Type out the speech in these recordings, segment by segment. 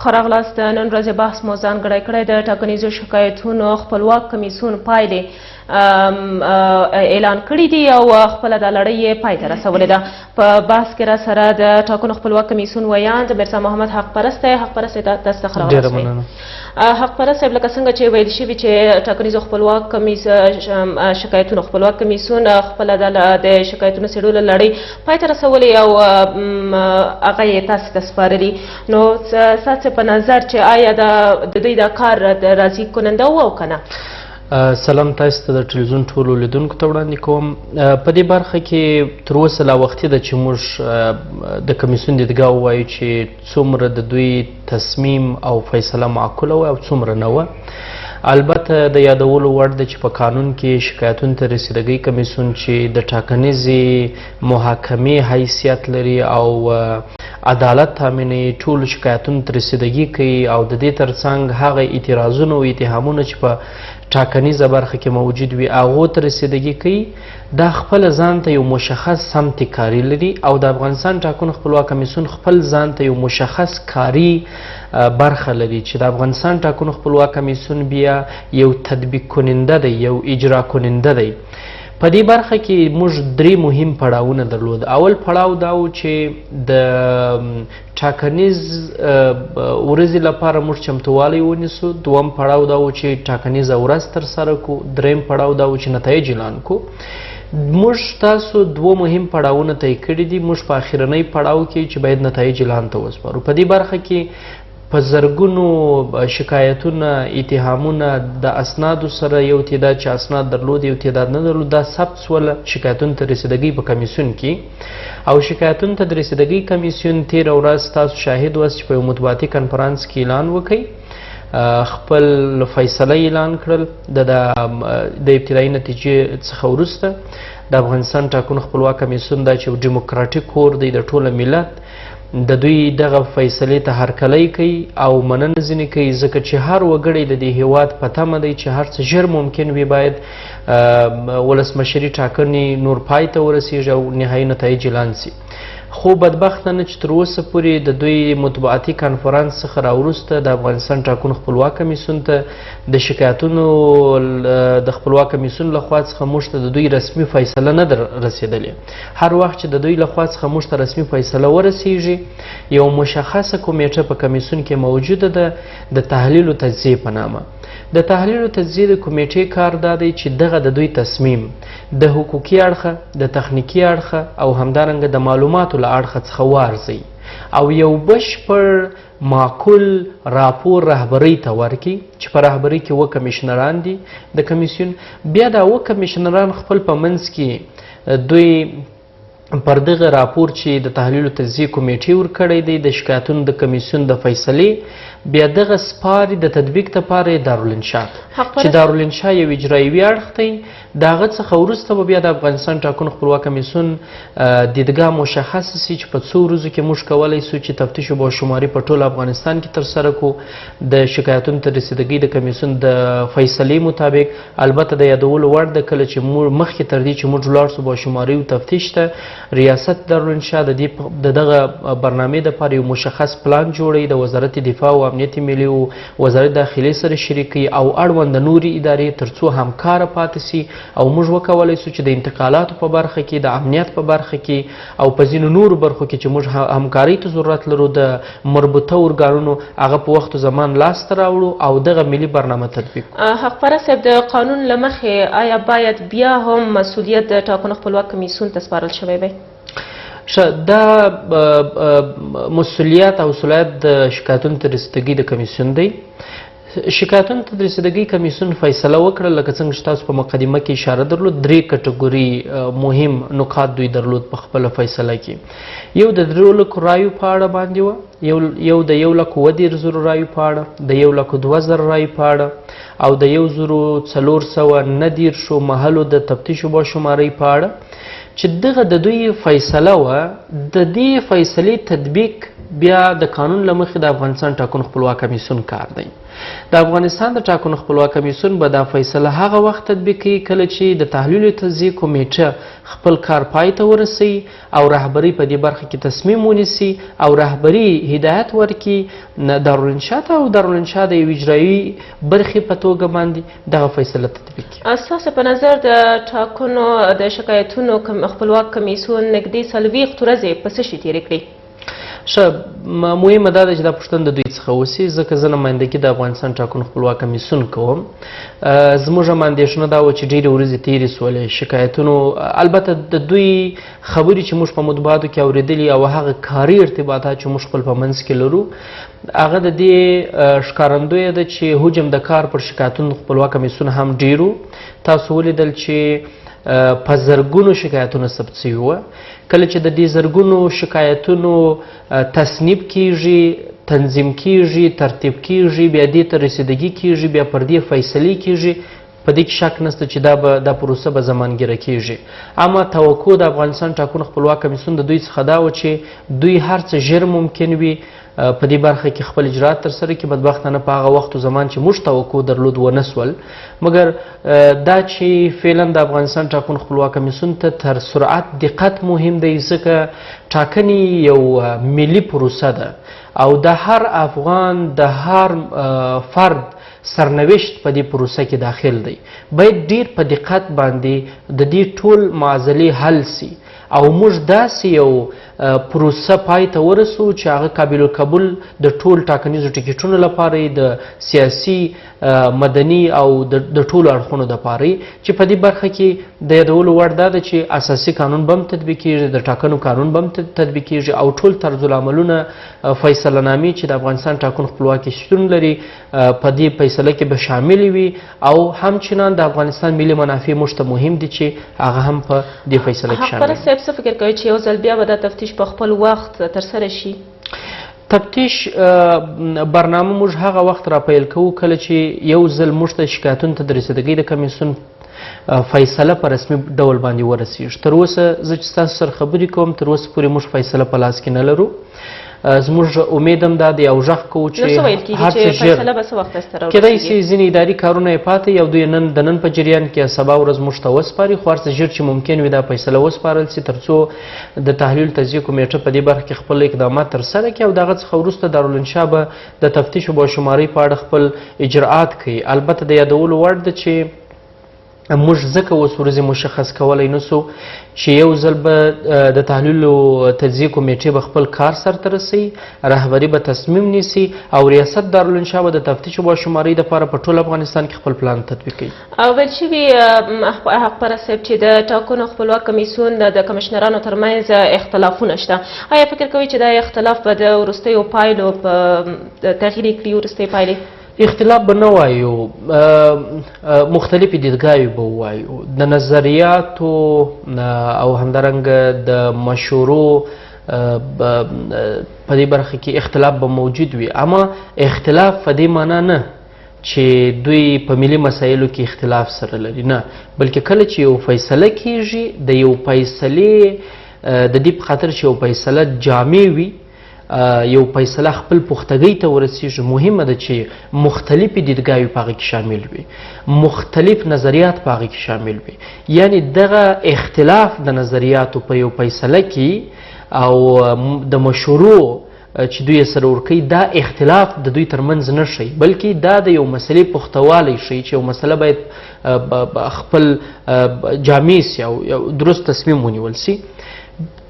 ښه راغلاست. د نن ورځې بحث مو ځانګړی کړی د ټاکنیزو شکایتونو خپلواک کمیسیون پایلې اعلان کړي دي او خپله دا لړۍ یې پای ته رسولې ده. په بحث کې را سره د ټاکنو خپلواک کمیسیون ویاند میرزا محمد حقپرست دی. حقپرست تاسو ته ښه راغلاست. حقپرست صاحب، لکه څنګه چې ویل شوي چې ټاکنیزو خپلواک شکایتونو خپلواک کمیسیون خپله د شکایتونو څېړلو لړۍ پای ته رسولې او هغه یې تاسې ته سپارلي، نو ستاسې په نظر چې آیا د دوی دا کار راضي کننده و او که نه؟ سلام تاسو ته د ټلویزیون ټولو لیدونکو ته وړاندې کوم. په دې برخه کې تر اوسه لا وختي ده چې موږ د کمیسیون دیدګاه ووایو چې څومره د دوی تصمیم او فیصله معقوله وه او څومره نه وه. البته د یادولو وړ ده چې په قانون کې شکایتونو ته رسیدګۍ کمیسیون چې د ټاکنیزې محاکمې حیثیت لري او عدالت تامینوي، ټولو شکایتونو ته رسیدګي کوي او د دې ترڅنګ هغه اعتراضونه او اتهامونه چې په ټاکنیزه برخه کې موجود وي هغو ته رسیدګي کوي. دا خپل ځان ته یو مشخص سمت کاري لري او د افغانستان ټاکنو خپلواک کمیسیون خپل ځان ته یو مشخص کاري برخه لري چې د افغانستان ټاکنو خپلواک کمیسیون بیا یو تطبیق کننده دی، یو اجرا کننده دی. په دې برخه کې موږ درې مهم پړاوونه درلود. اول پړاو دا و چې د ټاکنیز ورځې لپاره موږ چمتووالی ونیسو. دوم پړاو دا و چې ټاکنیزه ورځ ترسره کړو. دریم پړاو دا و چې نتایج اعلان کړو. موږ تاسو دوه مهم پړاوونه طی کړي دي. موږ په اخرنۍ پړاو کې چې باید نتایج اعلان ته وسپارو، په دې برخه کې په زرګونو شکایتونه، اتهامونه د اسنادو سره، یو تعداد چې اسناد درلود یو تعداد نه درلود، دا ثبت سول شکایتونو ته رسیدګۍ په کمیسیون کې. او شکایتونو ته د رسیدګۍ کمیسیون تېره ورځ تاسو شاهد واست چې په یو مطبوعاتي کنفرانس کې اعلان وکړي، خپل فیصله اعلان کړل. د ابتدایي نتیجې څخه وروسته د افغانستان ټاکنو خپلواک کمیسیون دا چې ډیموکراټیک کور دی د ټوله ملت، د دوی دغه فیصلې ته هرکلی کوي او مننه ځینې کوي، ځکه چې هر وګړی د دې هیواد په تمه دی چې هر څه ژر ممکن وي باید ولسمشري ټاکنې نور پای ته ورسیږي او نهایي نتایج اعلان سي. خو بدبختانه چې تر اوسه پورې د دوی مطبوعاتي کانفرانس څخه راوروسته د افغانستان ټاکنو خپلواک کمیسیون ته د شکایتونو د خپلواک کمیسیون لخوا څخه موږ ته د دوی رسمي فیصله نه ده رسېدلې. هر وخت چې د دوی لخوا څخه موږ ته رسمي فیصله ورسیږي، یو مشخصه کمیټه په کمیسیون کې موجوده ده د تحلیل و تجزیې په نامه. د تحلیل و تجزیې د کمیټې کار دا دی چې دغه د دوی تصمیم د حقوقي اړخه، د تخنیکي اړخه او همدارنګه د معلوماتو له اړخه څخه وارزوي او یو بشپړ معقول راپور رهبرۍ ته ورکړي چې په رهبرۍ کې اووه کمیشنران دي د کمیسیون. بیا دا اووه کمیشنران خپل په منځ کې دوی پر دغه راپور چې د تحلیل و تجزیې کمیټې ورکړی دی د شکایتونو د کمیسیون د فیصلې، بیا دغه سپاري د تطبیق لپاره یې دارالانشا چې دارالانشا یو اجرایوي اړخ دی. د هغه څخه وروسته به بیا د افغانستان ټاکنو خپلواک کمیسیون دیدګاه مشخصه سي چې په څو ورځو کې موږ کولی سو چې تفتیش او باشماري په ټول افغانستان کې ترسره کړو د شکایتونو ته رسیدګۍ د کمیسیون د فیصلې مطابق. البته د یادولو وړ ده کله چې موږ مخکې تر دې چې موږ ولاړ سو باشماري او تفتیش ته، ریاست دارالانشا د دغه برنامې دپاره یو مشخص پلان جوړوي، د وزارت دفاع او امنیت ملي او وزارت داخلې سره شریکوي او اړوند نورې ادارې تر څو همکاره پاتې سي او موږ وکولای سو چې د انتقالاتو په برخه کې، د امنیت په برخه کې او په ځینو نورو برخو کې چې موږ همکارۍ ته ضرورت لرو د مربوطه ارګانونو هغه په وخت و زمان لاس ته راوړو او دغه ملي برنامه تطبیق کړو. حقپرست صاحب، د قانون له مخې آیا باید بیا هم مسؤلیت د ټاکنو خپلواک کمیسیون ته سپارل شوی وی؟ ښه، دا مسؤلیت او صلاحیت د شکایتونو ته رسیدګۍ د کمیسیون دی. شکایتونو ته د رسیدګۍ کمیسیون فیصله وکړه، لکه څنګه چې تاسو په مقدمه کې اشاره درلود، درې کټګوري مهم نقاط دوی درلود په خپله فیصله کې. یو د 3 لکو رایو په اړه باندې وه، یو د 1,30,000 رایو په اړه، د 1,02,000 رایو په اړه او د 1,439 محلو د تفتیش او باشمارۍ په اړه چې دغه د دوی فیصله وه. د دې فیصلې تطبیق بیا د قانون له مخې د افغانستان ټاکنو خپلواک کمیسیون کار دی. د افغانستان د ټاکنو خپلواک کمیسیون به دا فیصله هغه وخت تطبیق کوي کله چې د تحلیل او تجزیې کمیټه خپل کار پای ته ورسوي او رهبري په دې برخه کې تصمیم ونیسي او رهبري هدایت ورکړي دارالانشا ته، او دارالانشا د یو اجرایي برخې په توګه باندې دغه فیصله تطبیق کړي. ستاسو په نظر د ټاکنو د شکایتونو خپلواک کمیسیون نږدې 40 ورځې په څه شي تېرې کړې؟ ښه، مهمه دا ده چې دا پوښتنه د دوی څخه وسي، ځکه زه نمایندګي د افغانستان ټاکنو خپلواک کمیسیون کوم. زموږ هم اندېښنه دا وه چې ډېرې ورځې تېرې سولې، شکایتونو، البته د دوی خبرې چې موږ په مطبوعاتو کې اورېدلي او هغه کاري ارتباطات چې موږ خپل په منځ کې لرو، هغه د دې ښکارندویه ده چې حجم د کار پر شکایتونو خپلواک کمیسیون هم ډېر و. تاسو ولیدل چې په زرګونو شکایتونه ثبت شوي وه. کله چې د دې زرګونو شکایتونو تصنیف کیږي، تنظیم کیږي، ترتیب کیږي، بیا دې ته رسیدګي کیږي، بیا پر دې فیصلې کیږي، په دې کې شک نشته چې دا پروسه به زمانګیره کیږي. اما توقع د افغانستان ټاکنو خپلواک کمیسیون د دوی څخه دا وه چې دوی هر څه ژر ممکن وي په دې برخه کې خپل اجرات ترسره کړي. بدبختانه په هغه وخت و زمان چې موږ توقع درلود ونه سول. مګر دا چې فعلا د افغانستان ټاکنو خپلواک کمیسیون ته تر سرعت دقت مهم دی، ځکه ټاکنې یو ملي پروسه ده او د هر افغان د هر فرد سرنوشت په دې پروسه کې داخل دی. باید ډیر په دقت باندې د دې ټول معضلې حل سي او موږ داسې یو پروسه پای ته ورسو چې هغه قابل القبول د ټول ټاکنیزو ټیکټونو لپاره، د سیاسي، مدني او د ټولو اړخونو دپاره، چې په دې برخه کې د یادولو وړ دا ده چې اساسي قانون به هم تطبیقېږي، د ټاکنو قانون به هم تطبیقېږي او ټول طرزالعملونه، فیصله نامې چې د افغانستان ټاکنو خپلواکي شتون لري په دې فیصله کې به شاملې وي، او همچنان د افغانستان ملي منافع موږ ته مهم دي چې هغه هم په دې فیصله کې شامل. حقپرست صاحب، څه فکر کوئ چې یو ځل بیا به دا تفتیش په خپل وخت ترسره شي؟ تفتیش برنامه موږ هغه وخت را پیل کوو کله چې یو ځل موږ ته شکایتونو ته د رسیدګۍ د کمیسیون فیصله په رسمي ډول باندې ورسیږي. تر اوسه زه چې ستاسو سره خبرې کوم، تر اوسه پورې موږ فیصله په لاس کې نه لرو. زموږ امید هم دا دی او غږ کوو چې هر څه ژر کېدای شي ځینې اداري کارونه یې پاتې او دوی د نن په جریان کې سبا ورځ موږ ته وسپاري، خو هر څه ژر چې ممکن وي دا فیصله وسپارل شي ترڅو د تحلیل تجزیې کمیټه په دې برخه کې خپل اقدامات ترسره کړي او د هغه څخه وروسته دارالانشا به د تفتیش او باشمارۍ په اړه خپل اجرآت کوي. البته د یادولو وړ ده چې موږ ځکه اوس ورځې مشخص کولی نه سو چې یو ځل به د تحلیل او تجزیې کمیټې به خپل کار سرته رسوي، رهبري به تصمیم نیسي او ریاست دارالانشا به د تفتیش او باشمارۍ دپاره په ټول افغانستان کې خپل پلان تطبیقوي. ویل شوي حقپرست صاحب چې د ټاکنو خپلواک کمیسیون د کمشنرانو ترمنځ اختلافونه شته، آیا فکر کوئ چې دا اختلاف به د وروستیو پایلو په تغییر کړي؟ وروستۍ پایلې اختلاف به نه وایو، مختلفې دیدګاوې به ووایو، د نظریاتو او همدارنګه د مشورو په دې برخه کې اختلاف به موجود وي، اما اختلاف په دې معنا نه چې دوی په ملي مسایلو کې اختلاف سره لري، نه، بلکې کله چې یو فیصله کیږي د یو فیصلې د دې په خاطر چې یو فیصله جامع وي، یو فیصله خپل پختګۍ ته ورسیږي، مهمه ده چې مختلفې دیدګاوې په هغه کې شامل وي، مختلف نظریات په هغه کې شامل وي. یعنی دغه اختلاف د نظریاتو په یو فیصله کې او د مشورو چې دوی یې سره ورکوي، دا اختلاف د دوی ترمنځ نه ښیي، بلکې دا د یو مسلې پختوالی ښیي چې یو مسله باید خپل جامع سي او یو درست تصمیم ونیول سي.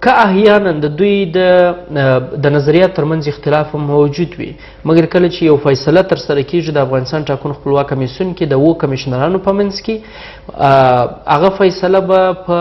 که احیانا د دوی د نظریات ترمنځ اختلاف هم موجود وي، مګر کله چې یو فیصله ترسره کیږي د افغانستان ټاکنو خپلواک کمیسیون کې د 7 کمیشنرانو په منځ کې، هغه فیصله به په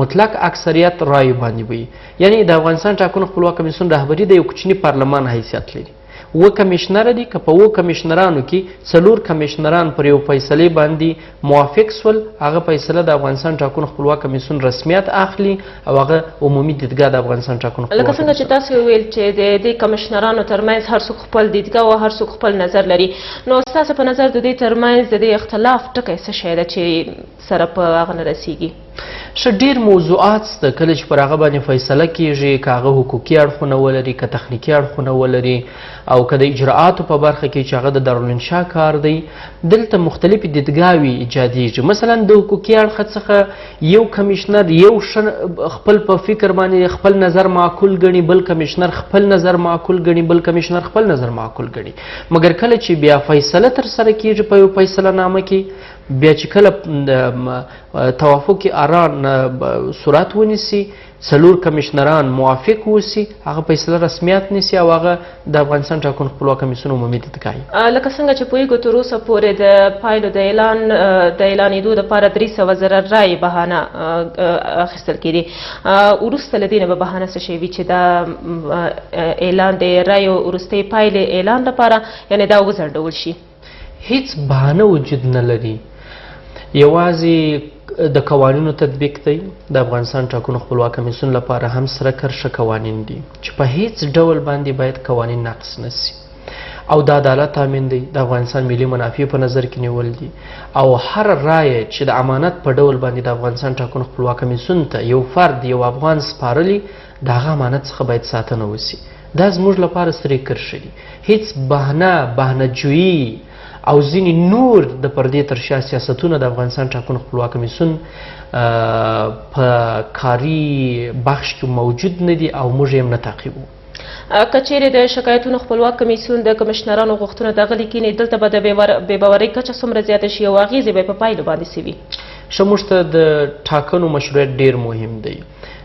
مطلق اکثریت رایو باندې وي. یعنی د افغانستان ټاکنو خپلواک کمیسیون رهبري د یو کوچني پارلمان حیثیت لري. 7 کمیشنر دي، که په 7 کمیشنرانو کې 4 کمیشنران پر یو فیصلې باندې موافق سول، هغه فیصله د افغانستان ټاکنو خپلواک کمیسیون رسمیت اخلي او هغه عمومي دیدګاه د افغانستان ټاکنو خپلواک لکه څنګه چې تاسو وویل چې د دې کمیشنرانو ترمنځ هر څوک خپل دیدګاه او هر څوک خپل نظر لري، نو ستاسو په نظر د دوی ترمنځ د دې اختلاف ټکی څه شی ده چې سره په هغه نه رسیږي؟ ښه ډېر موضوعات شته کله چې پر هغه باندې فیصله کیږي، که هغه حقوقي اړخونه ولري، که تخنیکي اړخونه ولري، او که د اجراآتو په برخه کې چې هغه د دارالانشا کار دی، دلته مختلفې دیدګاوې ایجادیږي. مثلا د حقوقي اړخه څخه یو کمیشنر یو خپل په فکر باندې خپل نظر معقول ګڼي، بل کمیشنر خپل نظر معقول ګڼي، بل کمیشنر خپل نظر معقول ګڼي. مګر کله چې بیا فیصله ترسره کیږي په یو فیصله نامه کې، بیا چې کله توافق آرا صورت ونیسي، 4 کمیشنران موافق اوسي، هغه فیصله رسمیت نیسي او هغه د افغانستان ټاکنو خپلواک کمیسیون عمومي دیدګاه. لکه څنګه چې پوهېږو تر اوسه پورې د پایلو د اعلانېدو دپاره 300,000 رایې بهانه اخیستل کېدې. وروسته له دې نه به بهانه څه شی وي چې دا اعلان د رایو وروستۍ پایلې اعلان لپاره یعنې دا وځنډول شي؟ هیڅ بهانه وجود نه لري، یوازې د قوانینو تطبیق دی. د افغانستان ټاکنو خپلواک کمیسیون لپاره هم سره کرښه قوانین دي چې په هیڅ ډول باندې باید قوانین نقض نه سي، او د عدالت تامین دی، د افغانستان ملي منافع په نظر کې نیول دي، او هر رایه چې د امانت په ډول باندې د افغانستان ټاکنو خپلواک کمیسیون ته یو فرد یو افغان سپارلی، د هغه امانت څخه باید ساتنه وسي. دا زموږ لپاره سرې کرښې دي. هیڅ بهانه جویي او ځینې نور د پردې تر شا سیاستونه د افغانستان ټاکنو خپلواک کمیسیون په کاري بخش کې موجود نه دي او موږ یې هم نه تعقیبو. که چیرې د شکایتونو خپلواک کمیسیون د کمشنرانو غوښتنه ته غلي کښېني، دلته به د بې باورۍ کچه څومره زیاته شي او اغېزې به یې په پایلو باندې څه وي؟ ښه، موږ ته د ټاکنو مشروعیت ډېر مهم دی،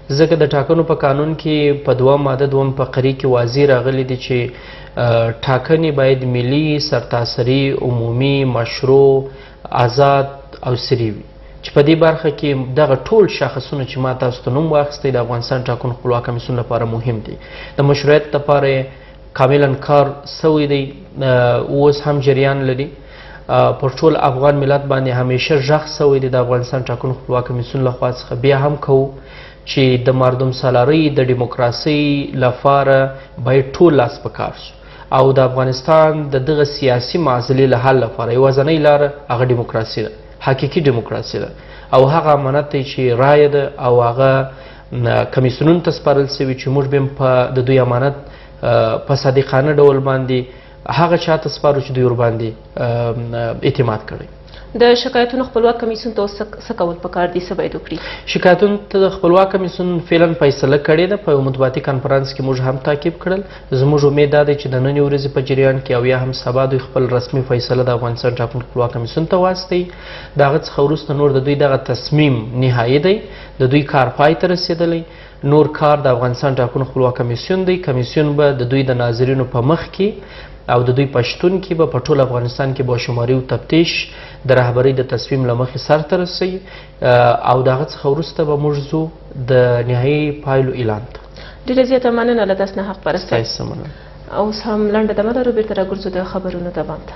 ځکه د ټاکنو په قانون کې په 2 ماده 2 فقرې کې واضح راغلي دي چې ټاکنې باید ملي، سرتاسري، عمومي، مشروع، آزاد او سري وي، چې په دې برخه کې دغه ټول شاخصونه چې ما تاسو ته نوم واخیستی د افغانستان ټاکنو خپلواک کمیسیون لپاره مهم دي. د مشروعیت لپاره یې کاملا کار سوی دی، اوس هم جریان لري. پر ټول افغان ملت باندې همیشه ږغ سوی دی د افغانستان ټاکنو خپلواک کمیسیون له خوا څخه، بیا هم کوو چې د مردم سالارۍ د دیموکراسۍ لپاره باید ټول لاس په کار شو، او د افغانستان د دغه سیاسي معضلې له حل لپاره یوازنۍ لاره هغه دیموکراسي ده، حقیقي دیموکراسي ده، او هغه امانت دی چې رایه ده او هغه کمیسیونونو ته سپارل سوي چې موږ به هم په د دوی امانت په صادقانه ډول باندې هغه چا ته سپارو چې دوی ورباندې اعتماد کړی. د شکایتونو خپلواک کمیسیون ته اوس څه کول پکار دي، څه باید وکړي؟ شکایتونو ته د خپلواک کمیسیون فعلا فیصله کړې ده، په یو مطبوعاتي کانفرانس کې موږ هم تعقیب کړل. زموږ امید دا دی چې د ننې ورځې په جریان کې او یا هم سبا دوی خپل رسمي فیصله د افغانستان ټاکنو خپلواک کمیسیون ته واستوي. د هغه څخه وروسته نور د دوی دغه تصمیم نهایي دی، د دوی کار پای ته رسېدلی، نور کار د افغانستان ټاکنو خپلواک کمیسیون دی. کمیسیون به د دوی د ناظرینو په مخ کې او د دوی په شتون کې به په ټول افغانستان کې باشماري او تفتیش د رهبرۍ د تصمیم له مخې سر ته رسوي، او د هغه څخه وروسته به موږ ځو د نهایي پایلو اعلان ته. ډېره زیاته مننه له تاسو نه حق پرسته. ستاسو مننه. اوس هم لنډه دمه لرو، بېرته راګرځو د خبرونو دوام ته.